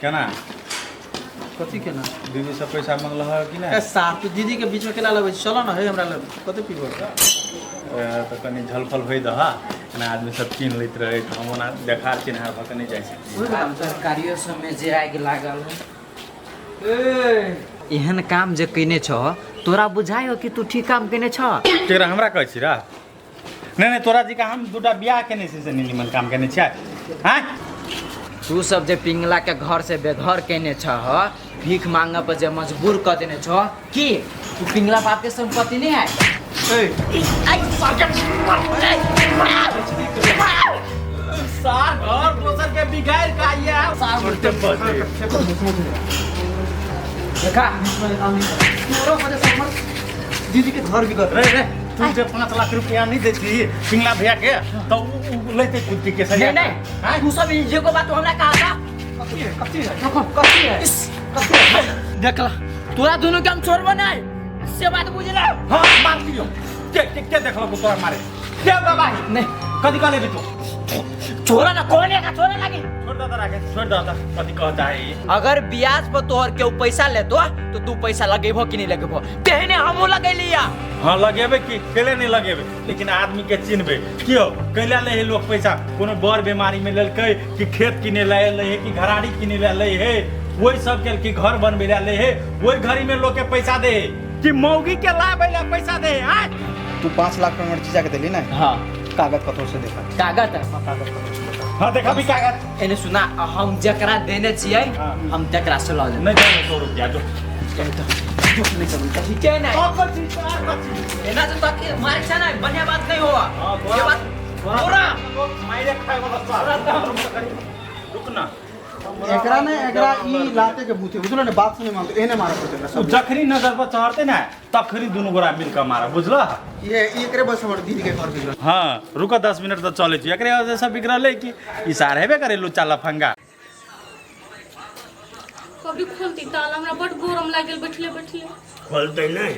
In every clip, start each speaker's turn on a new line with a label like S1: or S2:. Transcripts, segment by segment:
S1: केना
S2: कथी केना
S1: दीदी से पैसा मंगल है कि
S2: ए
S1: नहीं
S2: सार तू दीदी के बीच में केना लबै छी? चलो ना हे हमरा लग कते पीबो
S1: तऽ कनि झलफल होइ दह एना आदमी सब कीन लैत रहै तऽ हम ओना देखार चिन्हार भऽ कऽ नहि जाइ छी
S2: ओहि
S3: आब तरकारियो सबमे जे आगि लागल है
S2: ए
S3: एहन काम जे कयने छह तोरा बुझाइ हो कि तू ठीक काम कयने छह
S1: केकरा हमरा कहै छी रा नहि नहि तोरा जी हम दूटा बियाह केने छी से नहि निमन काम केने छियै आँय
S3: तू सब जे पिंगला के घर से बेघर केने छह भीख मांगे पर जे मजबूर कर देने छह की तू पिंगला बाप के संपत्ति नहीं है
S1: सार घर दोसर के बिगाड़ का आइया छोटे बजे
S3: देखा
S2: तोरा वजह से हमर दीदी के घर बिगड़
S1: रे रे तू जे 5 लाख रुपया नहीं देती पिंगला भैया के तो उ लेते कुत्ती के सजा
S3: नहीं नहीं तू सब जे को बात हमरा कहा था
S2: कथी है कथी है देखो कथी है कथी है
S3: देखला तोरा दोनों के हम छोड़बो नहीं से बात बुझला
S1: हां मार दियो के के के देखलो को तोरा मारे के बाबा
S3: नहीं
S1: कथी कहले बे तू
S3: छोड़ा ना कौन है का छोड़े लगी
S1: छोड़ दे तोरा के छोड़ दे कथी कहता है ई?
S3: अगर ब्याज पर तोहर केहू पैसा लेतो तो तू पैसा लगेबो कि नहीं लगेबो तेहने हमहू लगेलिया
S1: हाँ लगेबे कि कैले नहीं लगेबे लेकिन आदमी के चिन्हबे क्यों कैला ले है लोग पैसा कोनो बड़ बीमारी में लेलकै कि खेत किने ले ले है कि घराड़ी किने ले ले है वही सब के कि घर बनबे ले ले है वही घड़ी में लोग के पैसा दे है कि मौगी के लाबे ला पैसा दे है आँय?
S2: तू 5 लाख पेमेंट जीजा के देली ना?
S3: हाँ।
S2: कागज कतौ से देखा?
S3: कागज?
S2: हाँ, कागज कतौ से देखा।
S1: हाँ, देखा भी कागज।
S3: एने सुना, हम जकरा देने छियै
S1: हाँ।
S3: हम तकरा से लऽ लेबै।
S1: नहीं जाने 100 रुपया जो।
S2: नहीं चलू।
S3: ठीक है ना?
S1: कथी कथी?
S3: एना जो तक मारे छै ना, बढ़िया बात नहीं हुआ।
S1: हाँ,
S3: ये बात तोरा
S1: मारे खाए वाला साला, रुक ना।
S2: एकरा ने एकरा ई लाते के भूत है, बुझलो ने? बात सुने मानते एने मारे पड़ते एकरा
S1: उ
S2: सब।
S1: जखनी नजर पर चढ़ते ना तखनी दुनू गोरा मिलकर मारा, बुझल?
S2: ये एकरे बस हमर दीदी के घर बिगड़ल।
S1: हाँ, रुको, 10 मिनट तो चले छी। एकरे वजह से बिगड़ल है कि ई सार हेबे करे लुच्चा लफंगा।
S4: कभी खोलती ताला? हमरा बड गरम लागल बैठले बैठले।
S5: खोलतै नहि,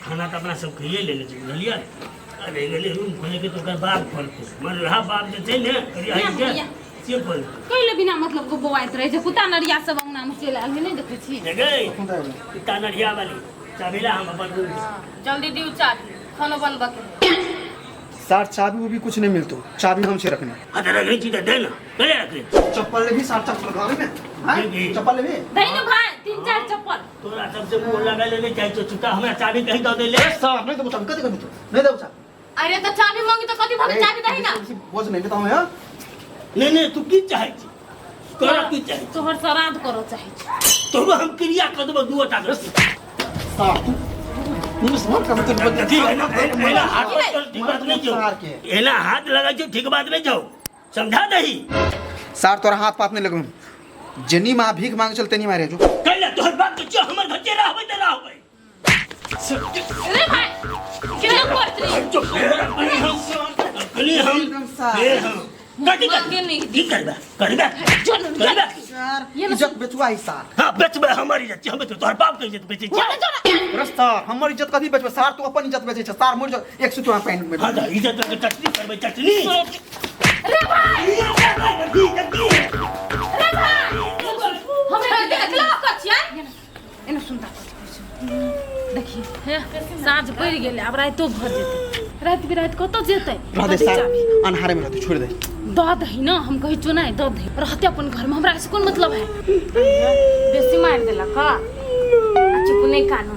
S5: खाना तऽ अपना सब खाइए लेने छी, बुझलियै? आ रहि गेलै रूम खोलैके, तऽ ओकर बाप खोलतै, मरलहा बाप जे छै ने करिया
S4: भैया।
S5: से खोलतै।
S4: कैले बिना मतलब के बौआइत रहे छै? कुत्ता नरिया सब अंगना में चलि आयल है, नहि देखै छी?
S5: गै कुत्ता नढ़िया वाली, चाबी ला, हम अपन रूम
S4: जल्दी दिउ चाबी, खानो बनबऽ के।
S2: सार, चाबी उबी कुछ नहीं मिलतो, चाबी हम से रखने।
S5: हाँ, तऽ रखै छी तऽ दे ने, कैले रखै?
S2: चप्पल लेबी सार? चप्पल घर में हैं?
S5: जी।
S2: चप्पल लेबी?
S4: दही ने भाई, तीन चार चप्पल।
S5: तोरा सबसे मुँह लगा ले नहि चाहै छौ चुका, हमरा चाबी कहीं दऽ दै ले।
S2: सार, नहीं देबो चाबी। कथी करबी तू? नहीं देबो चाबी।
S4: अरे, तऽ चाबी मांगी तऽ कथी भऽ गेल? चाबी दही ना।
S2: बोझ नहीं लेता हूं यार।
S5: नहि नहि, तू की चाहै छी? तोरा की चाही?
S4: तोहर श्राद्ध करऽ चाहै छी।
S5: तोरो हम क्रिया कऽ देबो दू टा।
S2: सार, तू तू सर का मतलब?
S5: ठीक है ना, एना हाथ ठीक बात नहीं छौ।
S2: सार के।
S5: एना हाथ लगाइ छौ, ठीक बात नहीं छौ, समझा दही।
S2: सार, तोरा हाथ पात नहीं लगू। जेनी माँ भीख मांगे चल तेनी मारे जो।
S5: कैला? तोहर बाप के छियौ, हमर घर जे रहबै तऽ रहबै।
S4: रे भाई, केना करत रही?
S5: चुप, कनी हम कनी हम
S2: एकदम सार।
S5: हे हम कथी
S4: मांगे नहीं।
S5: की करबे करबे करबे?
S2: सार,
S4: ये ना-
S2: इज्जत बेचुआ ही सार।
S5: हाँ, बेचबै, हमर इज्जत हम बेचबै, तोहर बाप के इज्जत बेचै
S4: चलो
S5: छियै?
S4: चलो।
S2: रे सार, हमर इज्जत कथी बेचबे सार? तू अपन इज्जत बेचै छ सार, मोर इज्जत एक सुतवा पैन में।
S5: हाँ, तऽ इज्जत के चटनी करबै, चटनी।
S4: रे भाई, रे भाई, हमरा देखला कऽ छियै। एना सुनता देखिए हे, साँझ पड़ि गेलै, आब रातिो भऽ जेतै। राति बिराति कतऽ जेतै?
S2: रह दे
S4: दही
S2: सार।
S4: चाबी।
S2: अन्हारे में रहते, छोड़ दे।
S4: दऽ दही ने, हम कहै छियौ नहि दऽ दही, रहते अपन घरमे, हमरा से कोन मतलब है? बेसी मारि देलक आ चुप, नहि कानू,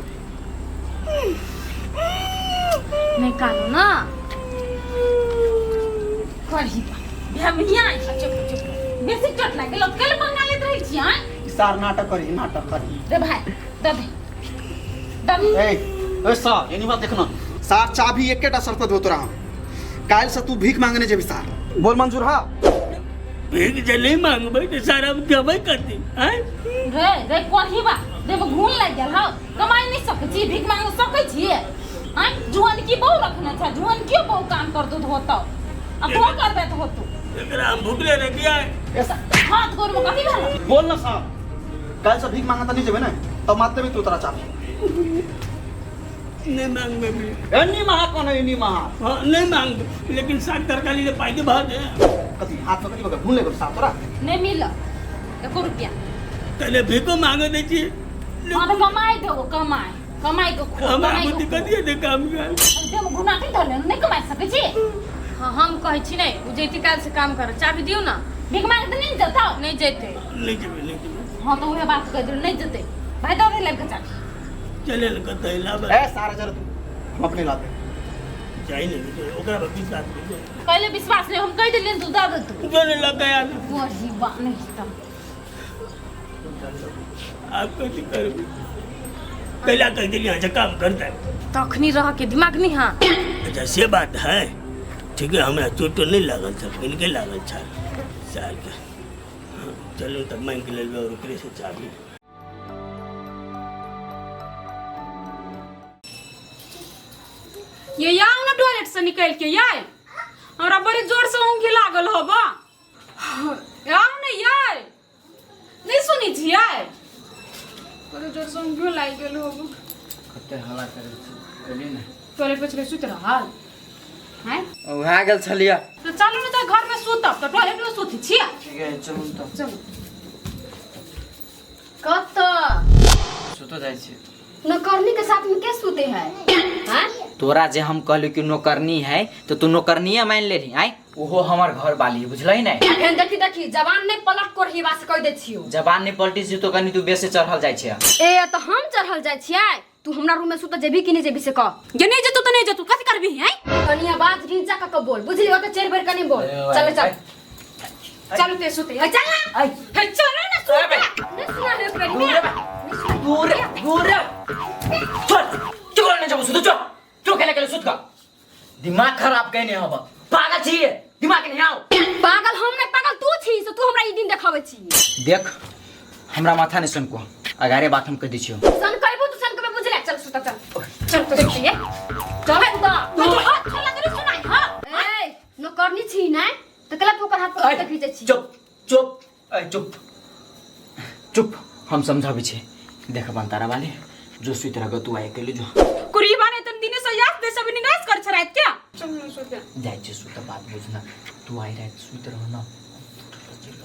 S4: नहि कानू ना। करही भैया, चुप चुप, बेसी चोट लागि गेल, कैले पंगा लेत रहै छी आँय?
S2: सार, नाटक करी, नाटक करी।
S4: रे भाई, दऽ दे, दऽ दे।
S2: ए ए सार, एनी बात देखना सार, चाबी एकेटा शर्त पर देबो तोरा हम। काल्हि से तू भीख मांगने जेबी सार, बोल, मंजूर हा?
S5: भीख जे नहि मांगबै तऽ सारा हम देबै कथी आँय?
S4: रे रे करही बा, देह घून लागि गेल हौ। कमाइ नहि सकै छी, भीख मांग सकै छियै आँय? जुआन की बहु रखने छै, जुआन क्यों बहु काम करतो तऽ होतौ आ तो करबे तऽ होतौ।
S5: एकरा हम भुखले रखियै।
S2: ए सार।
S4: हाथ गोर में कथी भेल?
S2: बोल ना सार, काल्हि से भीख मांगना तऽ नहीं जेबे ने तब मात देबी तू तोरा चाबी।
S5: नहि मांगबै भीख।
S2: एनी महा कोन है, एनी महा?
S5: हाँ, नहि मांगबै, लेकिन साग तरकारी ले पाइ दे भऽ दे।
S2: कथी हाथ में कथी बगल घून ले गेल सार तोरा?
S4: नहि मिल एको रुपया।
S5: तने भीखो मांगे दै छी।
S4: हाँ तो कमाई देबो, कमाई कमाई के खो,
S5: हमरा
S4: कमाई
S5: बुद्धि
S4: के खो।
S5: कथी हेतै काम काज?
S4: देह में घुना के धरले नहीं कमाई सकै छी।
S6: हाँ हम कहै छी नहि, ओ जैती काल्हि से काम करे, चाबी दियौ ना।
S4: भीख मांगे तऽ नहीं जतौ।
S6: नहि जैते।
S5: नहि जेबै, नहि जेबै।
S4: हाँ तो उहे बात कह देलु, नहीं जतै भाई, दऽ दे लाबि के चाबी।
S5: चले ल कतै लाबै।
S2: ए सारा जरा तू, हम अपने लाते।
S5: जाइ नहि ओकरा पर विश्वास नहि करू।
S4: पहिले विश्वास नहीं, हम कह देलियन तू दऽ दे तू।
S5: चले लग यार।
S4: गोरी बा नहीं तऽ।
S5: आब कथी करबै? कैला कह देलियै अहाँ से काम करतै।
S6: तखनी रह के दिमाग नहीं। हाँ
S5: अच्छा से बात है, ठीक है। हमरा चोटो नहीं लागल छल, इनके लागल छल सालके। हाँ, चलू तब मांगि लेबै और ओकरे से चाबी।
S6: ये आउ ना टॉयलेट से निकल के, ये हमरा बड़ी जोर से ऊँघी लागल हबा। आउ ने ये, नहीं सुनी छियै? बड़ी जोर से ऊँघियो लागि गेल हबा।
S3: कते हल्ला करै छी, कहली ने।
S6: टॉयलेट पर छलै सुति रहल हैं?
S3: उहा गेल छलियै।
S6: तो चलू ने तऽ घर में सुतब, तऽ टॉयलेट में सुतै छियै?
S3: ठीक है, चलू तऽ।
S6: चलू।
S7: कतऽ?
S3: सुतो जाइ छी।
S7: नौकरनी के साथ में के सुते है? हैं?
S3: तोरा जे हम कहलू कि नौकरनी है तो तू नौकरनीये मान लेली। आय ओहो हमर घर वाली है, बुझलही नै?
S7: एहन देखी देखी जवान नहीं पलट कर ही बात से कह दे छियो।
S3: जबान नहीं पलटी छी तो कनी तू बेसी चढ़ल जाइ छै।
S7: ए तो हम चढ़ल जाइ छियै, तू हमरा रूम में सुत जेबी कि नहीं जेबी से कह।
S6: जे नहीं जेतू तो नहीं जेतू, कथी करबी हैं?
S7: कनी आवाज नीचा क के बोल, बुझली? ओते चढ़ भर कनी बोल। चल चल
S6: चलू ते सुते।
S7: ए, चल ना।
S3: आय
S6: हे चलो ना सुते।
S7: नहीं सुना है ओकरा।
S3: दूर रे, दूर रे, दूर रे। चल क्यों नहीं जब सुत, चल क्यों खेले खेले सुत का दिमाग खराब कहने हब, पागल छिए, दिमाग नहीं आओ।
S7: पागल हम नहीं, पागल तू छी, से तू हमरा ई दिन देखाबै छी।
S3: देख हमरा माथा नहीं सनको, अगारे बात हम कह दै छियो।
S7: सन कहबो तू सन कहबो, बुझले? चल सुत, चल चल तो सुते। ये चल सुत।
S4: हाथ छोड़ लगे सुनाई। हाँ
S7: ए नौकरनी छी नै त कला तू ओकर हाथ पकड़ के खींचै छी।
S3: चुप चुप, ऐ चुप चुप, हम समझाबै छी। देख बनतारा वाली जो सुति रह तू आइ के जो
S6: कुरी बाने तन दिने से याद दे सब निराश कर छ रात क्या। चल ना सुते।
S3: जाइ छी सुत, बात बुझना, तू आइ राति सुति रह ना।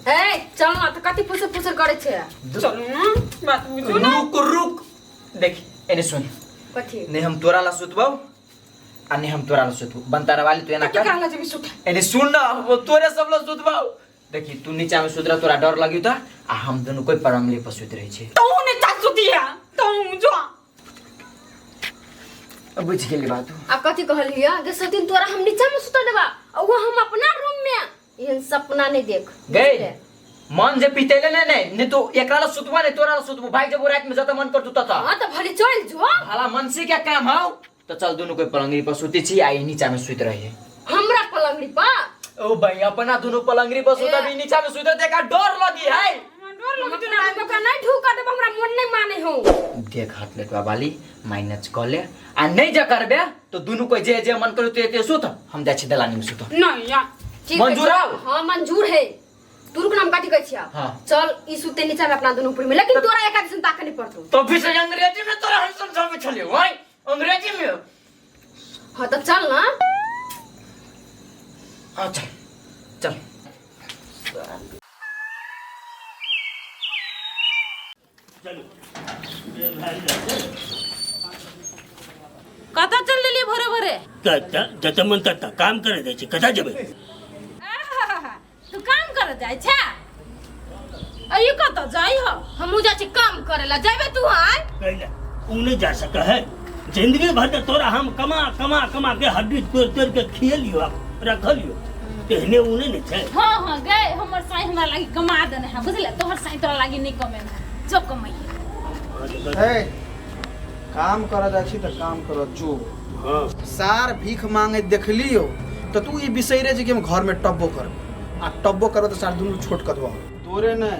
S7: ए चल ना, त कथि फुसर फुसर करै छै?
S6: चलू ना, बात बुझू ना।
S3: रुक रुक, देख एने सुन।
S7: कथि?
S3: नहीं हम तोरा ला सुतबौ आ नहीं हम तोरा ला सुतबौ। बनतारा वाली तू एना
S6: के
S3: कर।
S6: कहला जेबी सुते?
S3: एने सुन ना, वो तोरे सब ला सुतबौ। देखी तू नीचा में सुत रह, तोरा डर लगी त आ हम दुनू कोई परमली पर सुत रहे छी।
S6: तू ने चा सुतिया तू जो।
S3: अब बुझ गेली बात।
S7: आ कथि कहलियै जे सदिन तोरा हम नीचा में सुत देबा आ वो हम अपना रूम में, एहन सपना नहीं देख।
S3: गई मन जे पीतेले नहीं नहीं नहीं तो एकरा ला सुतबा नहीं तोरा ला सुतबो भाई, जब रात में जत मन कर तू तत।
S7: हां त भली चल जो।
S3: भला मन से क्या काम हौ तो चल दुनू कोई पलंगरी पर सुती छी आ ई नीचा में सुत रही।
S7: हमरा पलंगड़ी पर?
S3: ओ भाई अपना दुनू पलंगरी पर सुतब, ई नीचा में सुतत एकरा डर लगी है।
S6: डर
S7: हम अपना रूम में ओकरा नहीं ढुका देब, हमरा मन नहीं माने हो।
S3: देख हाथ लेटवा वाली माइनस क ले आ नहीं जे करबे तो दुनू कोई जे जे मन करू ते ते सुत, हम जाइ छी दलानी में सुत।
S6: नहीं यार।
S7: ठीक है,
S3: मंजूर हौ?
S7: हां मंजूर है। तू रुक नाम काटी कहै छिया।
S3: हाँ।
S7: चल ई सुते नीचा में अपना दुनू ऊपर में, लेकिन तोरा एक आदमी ताके नहीं पड़तो।
S3: तो फिर से अंग्रेजी में तोरा हम समझाबै छलियौ ओय अंग्रेजी में।
S7: हां त चल ना।
S3: अच्छा चल।
S5: चलू बेर भए गेल छै।
S4: कतऽ चल लेलियै भोरे भोरे?
S5: जतऽ मन ततऽ काम करे जाइ छी, कतऽ जेबै?
S4: आहा, तू काम करे जाइ छे? अयो कतऽ जाइ हो?
S7: हमहूँ जाइ छी काम करे ला, जेबे तू? आय
S5: कैला उ नहीं जा सके है? जिंदगी भर तऽ तोरा हम कमा कमा कमा के हड्डी तोड़ तोड़ के खियलियो रखलियो, तेहने उ नहीं ने छै।
S4: हाँ हाँ गए, हमर साई हमरा लागी कमा देने है, बुझले? तोहर साई तोरा लागी नहीं कमेने है, जो कमाइए।
S2: ए काम कर जाइ छी त काम कर जो।
S5: हाँ
S2: सार भीख मांगे देखलियो त तू ई बिसैरे जे कि हम घर में टब्बो करब, आ टब्बो करब त सार दुनू छोट कदबो तोरे ने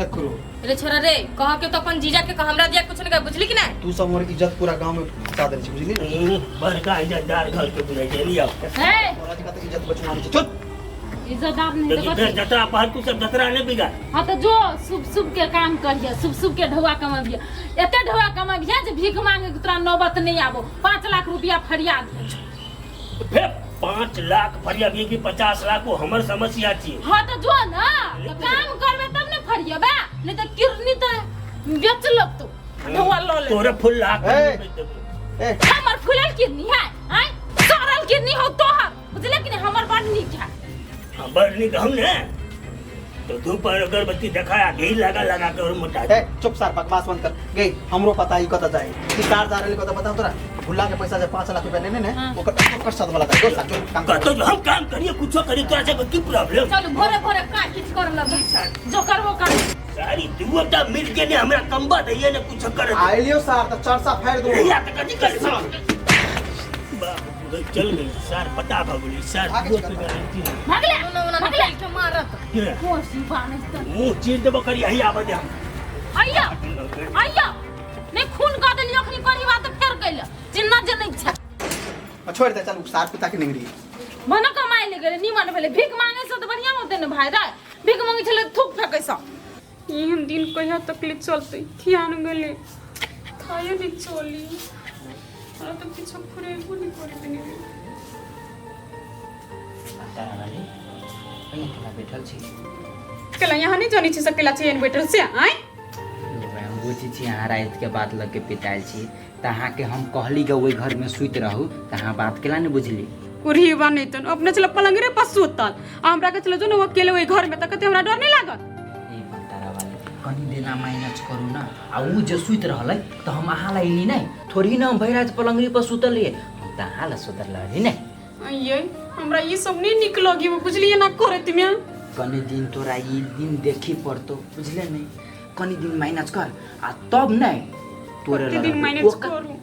S2: एकरो।
S6: रे छोरा रे, कह के तो अपन जीजा के कह, हमरा दिया कुछ नहीं कह, बुझली कि नहीं?
S2: तू सब मोर इज्जत पूरा गांव में पहुंचा देने छी, बुझली ने?
S5: बड़का इज्जतदार घर के बुझै छै लियो।
S4: हे
S2: तोरा जका त इज्जत बचना छै, चुप।
S4: इज्जतदार नहीं
S5: देखी
S4: तो
S5: फेर
S4: कथी?
S5: जतरा पहर तू सब जतरा नहीं बिगाड़।
S4: हाँ तो जो शुभ शुभ के काम करिए, शुभ शुभ के ढौआ कमाबिए, एते ढौआ कमाबिए जे भीख मांगे के तोरा नौबत नहीं आबो। 5 लाख रुपया फरियाद
S5: फेर 5 लाख फरियाद कि 50 लाख वो हमर समस्या छी।
S4: हाँ तो जो ना तो काम करबे तब ने करियबे नहीं तो किरनी तो बेच लग तू ढोआ ल ले
S5: तोरे फुल लाख
S2: ए। ए
S4: हमर फुलल किरनी है आय सड़ल किरनी हो तोहर बुझले कि नहीं हमर बड़ नीक है।
S5: हाँ, बड़ नीक हम ने तो धूप और अगरबत्ती देखाया घी लगा लगा के और मोटा
S2: ए चुप सार बकवास बंद कर गई हमरो पता ही कत जाए कि कार जा रहले कत बताओ तोरा भुला के पैसा जे 5 लाख रुपया लेने ने ओकर ओकर साथ वाला दो साथ जो काम कर।
S5: कतो हम काम करिए कुछो करिए तोरा से की प्रॉब्लम।
S4: चलू भोरे भोरे का किछ कर लग जो करबो कर
S5: सारी दुटा मिल के ने हमरा कंबा दैये ने कुछ कर
S2: आइलियो सार त चरसा फेर दो
S5: या त कथी कर बाप रे चल गई सार पता भ गेली सार
S2: भागे
S5: दू
S2: चल।
S5: के गारंटी नहीं।
S4: भागले
S7: ओना
S4: भागले
S7: के मारत
S5: के?
S4: कोसी बाने त
S5: मुंह चीर देबो करी यही आबे दे हम
S4: आइया आइया नहीं खून कर देली अखनी करी बात फेर गइल चिन्ना जे नहीं छै
S2: छोड़ दे चल सार पिता के निंगरी
S4: मने कमाइ ले गेले निमन भेले भीख मांगे से त बढ़िया होते ने भाई रे भीख मांगे छले थूक फेकै स
S6: एहन दिन कहिया तकलीफ चलते ध्यान गेले थाये नहीं चली हमरा तो किछो फुरेबो नहीं करते नहीं।
S3: तारा वाली कहीं अकेला बैठल छी
S6: केला यहाँ नहीं जानी छी सकेला छी एन बैठल से आय
S3: हम बुझै छी अहाँ राति के बात लग के पितायल छी तऽ अहाँके हम कहली के ओहि घर में सुति रहू तऽ अहाँ बात केला नहि बुझली।
S6: कुरही बा नहीं तन अपने चला पलंगरे पर सुतल आ हमरा के चलो जो न अकेले ओइ घर में त कते हमरा डर नहीं लागत।
S3: ए तारा वाली कनी देना माइनस करू ना आ उ जे सुति रहलै तऽ हम अहाँ ला एली नहि थोड़ी ना हम भरि राति पलंगरी पर सुतल रहियै हम तऽ अहाँ ला सुतल रही ने।
S6: ये हमरा ई सब नहीं निक लगी बुझलिए ना करत में
S3: कनी दिन तोरा ई दिन देखी पड़तो बुझले नहीं कनी दिन माइनस कर आ तब नहीं तोरे
S6: कते दिन
S3: रहबै।
S6: माइनस करू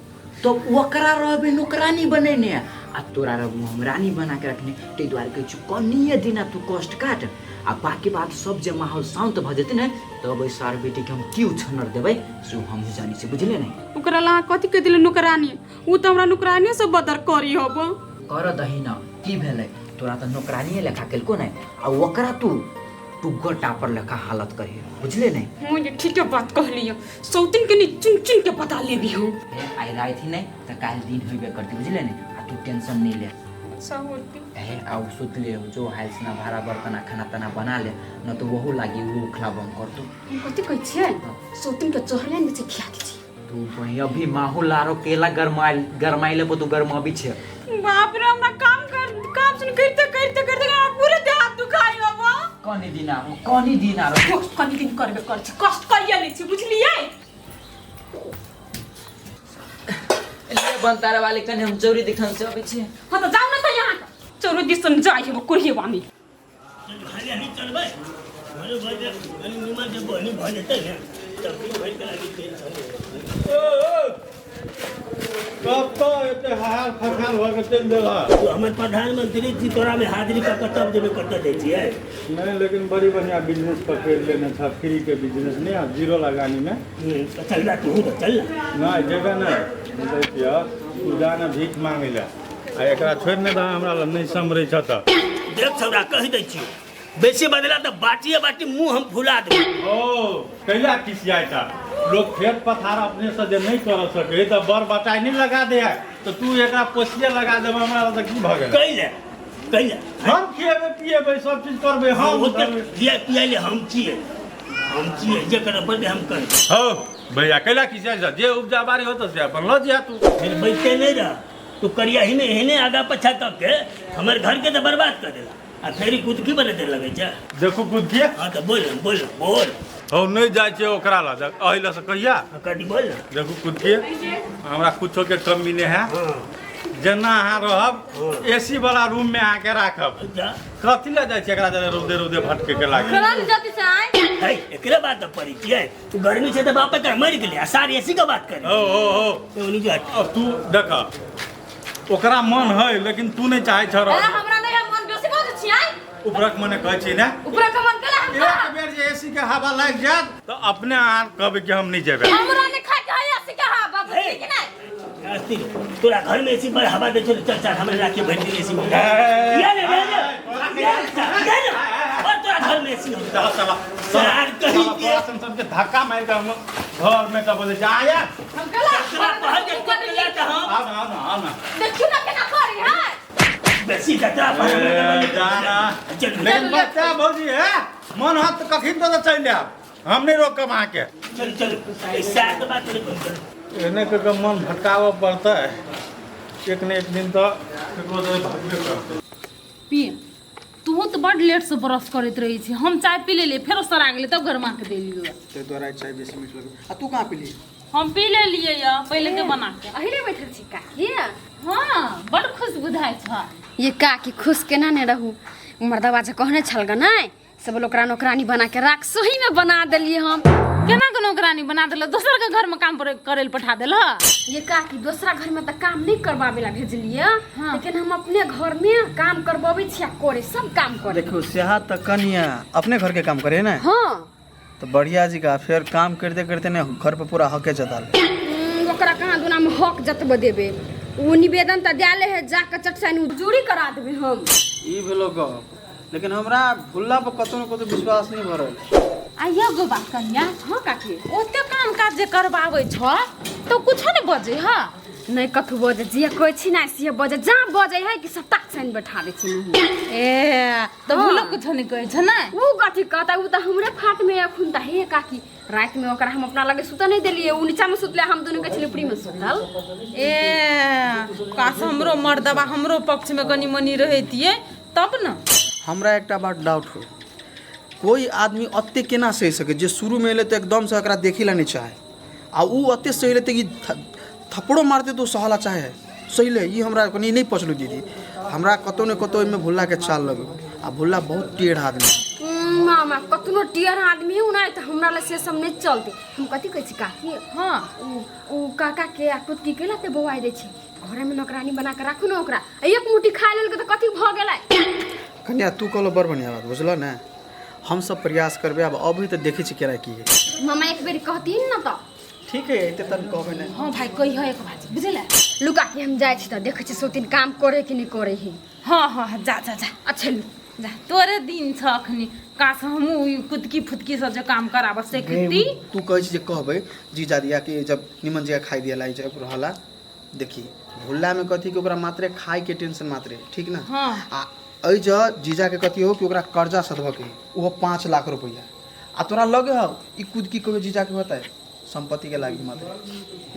S3: तो ओकरा रहबे नौकरानी बनेने आ तोरा रहबू हम रानी बना के रखने ताहि दुआरे कहै छी कनिए दिना तू कष्ट काट आ बाकी बात सब जे माहौल शांत भऽ जेतै ने तब ओहि सार बेटीके हम की उछन्नर देबै से हम जानै छी बुझले नहीं।
S6: ओकरा ला कथी कह दिले नौकरानी उ त हमरा नौकरानी से बदर करी हब
S3: कर दही न की भेलै तोरा तऽ नौकरानिए लेखा केलको नहि आ ओकरा तू टुग्गर टापर लेखा हालत करी बुझले नहीं।
S6: हां ये ठीक बात कहलियो सौतिन के नहीं चुन चुन के पता लेबी हो
S3: ए आइ राति ही नहीं तऽ काल्हि दिन होइबे करतै बुझले नहीं आ तू टेंशन नहीं ले।
S6: अच्छा होती
S3: ए आउ सुत ले जो हाल से ना भाड़ा बर्तन आ खाना ताना बना ले न तो वहू लागी वो उखला बम कर तू।
S6: हम कथी कहै छियै सौतिन के चोहले ने छै खिया दै छी
S3: तू वही अभी माहौल आरो केला गरमाइल गरमाइले पर तू गरमाबी छे।
S6: बाप रे हमरा काम कर काम सुन करते करते करते हमरा पूरे देह हाथ दुखाइ हब।
S3: कनी दिन आरो कनी दिन आरो
S6: कनी दिन करबे कर छी कष्ट करिए नै छी बुझलियै।
S3: ले बनतारा वाले कने हम चौरी दिखन से अबै छी।
S6: हां त जाउ न त यहाँ चौरी दिसन जाइ हम कुरही बानी
S5: खाली हनी चलबै घरे भऽ जाए कनी निमन जे बहनी भऽ जेतै ने तब दिन भरि के लागी टेंशन नहीं।
S1: कब तो एते हाल फखाल भऽ के चलि देलह।
S5: तू हमर प्रधानमंत्री जी तोरा में हाजिरी कऽ के तब जेबै कतऽ जाइ छियै।
S1: नहीं लेकिन बड़ी बढ़िया बिजनेस पकड़ लेने था फ्री के बिजनेस नहीं आ जीरो लगानी में।
S5: तो चल ना तू तो चल ना।
S1: नहीं जेबे नहीं देखियो तू जाना भीख मांगे ला आ एकरा छोड़ ने दह हमरा लग नहीं समरै छ त
S5: देख छौड़ा कहि दै छियौ बेसी बदला तऽ बाटिए बाटी मुँह हम फुला देबै।
S1: ओ कैला खिसियाइ था लोग खेत पथार अपने से जे नहीं कर सके तऽ बर बटाइ नहीं लगा दे तो तू एकरा पोसिए लगा देबे हमरा लग तऽ की भऽ गेल।
S5: कैले कैले
S1: हम खिएबै पिएबै सब चीज करबै हम
S5: ओते खिया पियाले हम छियै जे करऽ पड़तै हम करबै।
S1: हौ भैया कैला खिसियाइ छ जे उपजा बाड़ी होतौ से अपन लऽ जिया तू।
S5: फिर बैठते नहीं रह तू करिया ही नहीं हेने आगा पछा कऽ के हमर घर के तऽ बर्बाद कर देला आ फेरी कुदकी बने दे लगै छै।
S1: देखू कुदकी।
S5: हाँ तऽ बोल न बोल न बोल।
S1: हौ नहीं जाइ छै ओकरा लग एहि लऽ से कहिया
S5: कथी बोल न।
S1: देखू कुदकी हमरा कुछो के कमी नहीं है जेना अहाँ रहब एसी वाला रूम में अहाँ के राखब। कथी लए जाइ छै एकरा जरे रौदे रौदे भटके के लागे।
S7: करल जति से आय
S5: है एकरे बात पर पड़ी छियै तू गर्मी छै तऽ बाप के मरि गेलै आ सार एसी के बात करे।
S1: ओ ओ ओ
S5: ओनी जो
S1: अब तू देख ओकरा मन है लेकिन तू नहीं चाहे छ
S7: अरे हमरा नहीं है मन बेसी बोल छियै
S1: उपरक मने कहै छी ने
S7: उपरक मन केला हम
S1: एक बेर जे एसी के हवा लागि जात तऽ अपने अहाँ कहबै कि हम नहीं जेबै।
S4: हमरा नहीं खाय के है एसी के हवा बुझली कि नहीं।
S5: अस्थिर तोरा घर में एसी पर हवा दे चल चल चल हमरा लाके भरि दिन एसी में या ले ले ले और तोरा घर में एसी हो
S1: चल चल
S5: सार कहीं के
S1: सब के धक्का मारि के हम घर में कब बोले जा यार
S4: हम केला
S5: तोरा पहल के कटला त हम
S1: आ ना आ ना
S4: देखियो ना केना करी है
S5: बेसी जतरा पर
S1: जाना
S5: चल
S1: लेकिन बच्चा भौजी है मन हाथ कखिन तो चलि आब। हम नहीं रोकब अहाँके।
S5: चलू चलू, सएह के बात चलू।
S1: एने के के मन भटकाबऽ पड़तै, एक ने एक दिन तऽ ककरो दे भागबे करतै।
S4: पी तू तऽ बड लेट से ब्रश करैत रहै छी। हम चाय पी लेलियै, फेरो सरा गेलै तब गरमा के देलियै।
S2: ताहि दुआरे चाय बेसी मीठ लगै। आ तू कहाँ पीली?
S4: हम पी लेलियै यऽ पहिले के बना के।
S7: अहिले बैठल छी काकी?
S4: हाँ, बड खुश बुझाइ छ।
S7: ये काकी खुश केना ने रहू, मर्दवा जे कहने छल ग नै सब ओकरा नौकरानी बना के राख, सही में बना देलियै हम।
S4: केना के नौकरानी बना देल? दोसर के घर में काम करे लए पठा देल?
S7: ये काकी दोसरा घर में तऽ काम नहीं करबाबे ला भेजलियै।
S4: हाँ।
S7: लेकिन हम अपने घर में काम करबाबै छियै, करे सब काम करे।
S2: देखियो सेहा तऽ कनिया अपने घर के काम करे ने।
S7: हाँ
S2: तो बढ़िया जी का फिर काम करते करते ने घर पर पूरा हके जता ले।
S7: ओकरा कहाँ दुना में हक जतबे देबे, वो निवेदन तऽ देले है, जाके चटसाइन जूरी करा देबे हम।
S2: ई भेलो गप, लेकिन हमरा भुल्ला पर कतौ न कतौ विश्वास नहीं भऽ रहल।
S4: आ एगो बात कनिया।
S7: हाँ काकी।
S4: ओते काम काज जे करबाबै छ तऽ कुछो नहि बजै ह?
S7: नहीं कथू बजे, जे कहै छी ना से बजे, जहाँ बजे है कि सब ताक छानि बैठा दै छी मुँह।
S4: ए तऽ
S7: हाँ।
S4: भूलो कुछो नहि कहै छ ने?
S7: उ कथी कहता, उ तऽ हमरे फाट में अखुन तऽ। हे काकी राति में ओकरा हम अपना लगे सुतऽ नहीं देलियै, उ नीचा में सुतले, हम दुनू के छलियै ऊपरी में सुतल।
S4: ए काश हमरो मर्दबा हमरो पक्ष में कनी मनी रहतियै तब न।
S2: हमरा एकटा बात डाउट हो, कोई आदमी अते केना सहि सके जे शुरू में एले तऽ एकदम से एकरा देखी ला नहीं चाहे, आ उ अते सहि लेते कि थप्पड़ो मारते तो सहला चाहे सही ले। ई हमरा कनी नहीं पचलू दीदी, हमरा कतौ ने कतौ एहिमे भुल्ला के चाल लगो, आ भुल्ला बहुत टेढ़ आदमी।
S7: मामा कतनो टेढ़ आदमी हो ना तऽ हमरा लए से सब नहीं चलते। हम कथी कहै छी काकी?
S4: हाँ।
S7: उ काका के आ कुतकी के लाते बौआइ दै छै, घरे में नौकरानी बना के राखू ने ओकरा, आ एक मुट्ठी खा लेलकै तऽ कथी भऽ गेलै?
S2: कन्या तू कहलो बड़ बढ़िया बात बुझल ने, हम सब प्रयास करबै। आब अभी तऽ देखै छी केना की है।
S7: मामा एक बेर कहतीन न तऽ
S2: ठीक है, एते तन कहबै ने।
S4: हाँ भाई कहिह एक बात बुझले।
S7: लू काकी हम जाइ छी तऽ देखै छी सौतीन काम करे कि नहीं करे है।
S4: हाँ हाँ जा जा जा।
S7: अच्छा लू
S4: जा, तोरे दिन छ अखनी, काश हमहूँ ई कुदकी फुदकी सब जे काम कराबऽ सिखती।
S2: तू कहै छी जे कहबै जीजा दिया कि जब निमन जगह खाइ दिया लाई जब रहला। देखी भुल्ला में कथी कि ओकरा मात्रे खाइ के टेंशन मात्रे, ठीक ना?
S4: हाँ।
S2: आ एहि ज जीजा के कथी हो कि ओकरा कर्जा सधबऽ के ओहो 5 लाख रुपया, आ तोरा लगे हौ ई कुदकी कहियो जीजा के होता है संपत्ति के लागी मात्रे,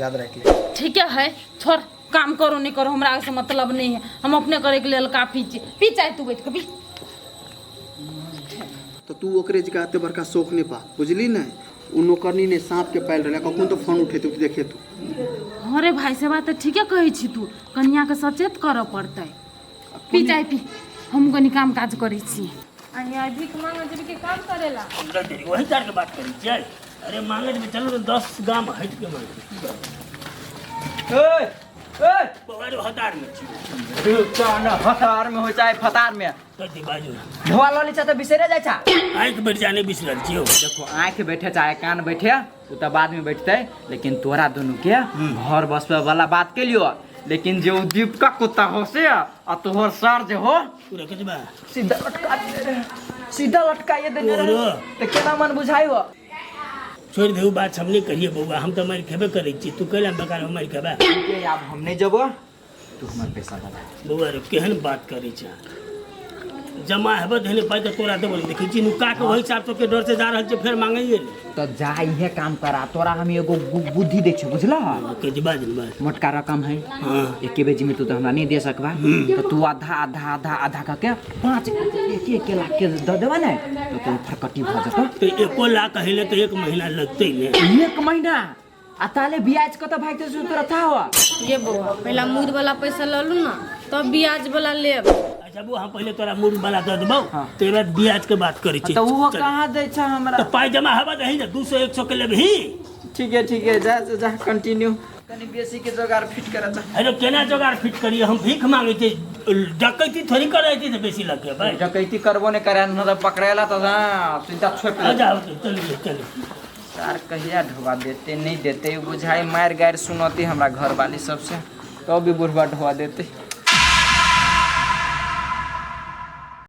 S2: याद रख ले।
S4: ठीक है छोड़, काम करो नहीं करो हमरा से मतलब नहीं है, हम अपने करे के लेल काफी छी। पी चाय तू बैठ के पी।
S2: तो तू ओकरे जगह एते बड़का शौक नहीं पा बुझली ने, उ नौकरनी ने सांप के पायल रहले, कखन तो फोन उठेतौ कि देखे तू।
S4: अरे भाई से बात ठीके कहै छी तू, कनिया के सचेत करऽ पड़तै। पी चाय पी, हम कनी काम काज करै छी।
S6: आ भीख मांगे जेबी के काम करेला।
S5: वही चार के बात करै छियै। अरे मांगे जेबै चलू ने 10 गाम हटि के मांगे।
S3: ओए ओए
S5: बौआ हतार में छी।
S3: हतार में हो चाहे फतार में।
S5: कथी बाजू?
S3: ढोआ लऽ लै छा तऽ बिसरे जाइ छा।
S5: आँखि बैठ जा नहीं बिसरल छियौ।
S3: देखो आँखि बैठे चाहे कान बैठे उ तऽ बाद में बैठतै, लेकिन तोरा दुनू के घर बसबै वाला बात केलियो, लेकिन जे उ दीपका कुत्ता हो से आ तोहर सर जे हो
S5: पूरा कथी बा
S3: सीधा लटका देने रहे, सीधा लटकाइए देने रहे।
S5: ओरो।
S3: तऽ केना मन बुझाइ हो?
S5: छोड़ि देहु बात सब नहीं करिए बौआ, हम तऽ मारि खेबे करै छी, तू कैला बेकार हम मारि खेबै?
S3: के आब हम नहीं जेबो, तू हमर पैसा दे।
S5: बौआ रे केहन बात करै छै, जमा हेबे धने पाइ तऽ तोरा देबो नहीं। देखै छी नुका के वही साहब सबके डर से जा रहल छै, फेर मांगैए ने।
S3: तऽ जा इहे काम करा, तोरा हम एगो बुद्धि दै छियौ बुझलह।
S5: कथी बाज बाज?
S3: मोटका रकम है।
S5: हाँ।
S3: एके बेजी में तू तो हमरा नहीं दे सकबा, तो तू आधा आधा आधा आधा करके 5 एक एक लाख के दऽ देबा ने तो तोर फरकटी भऽ जेतौ।
S5: तऽ 1 लाख हेले तऽ 1 महीना लगतै ने।
S3: 1 महीना? आ ताले ब्याज कतऽ भागतै से तोरा था हुआ?
S6: ये बौआ पहला मूर वाला पैसा लऽ लू ना तब ब्याज वाला लेब।
S5: अच्छा बौआ हम पहले तोरा मूर वाला दऽ देबौ, तेरे बाद ब्याज के बात करै छी।
S3: तऽ ओहो कहाँ दै छ हमरा?
S5: तऽ पाइ जमा हेबा दही ने 200 100 के लेबही।
S3: ठीक है ठीक है, जा जा कंटिन्यू, कनी बेसी के जोगाड़ फिट कर जा।
S5: अरे केना जोगाड़ फिट करिए, हम भीख मांगे छी, डकैती थोड़ी करै छी से बेसी लग भाई।
S3: डकैती करबो नहीं करे न तऽ पकड़ेला तऽ हां सीधा छोड़
S5: दे। जाओ चलिए चलिए।
S3: सार कहिया ढोआ देते नहीं देते, बुझाई मार गारि सुनौती हमरा घर वाली सबसे, तब भी बुढ़वा ढोआ देते।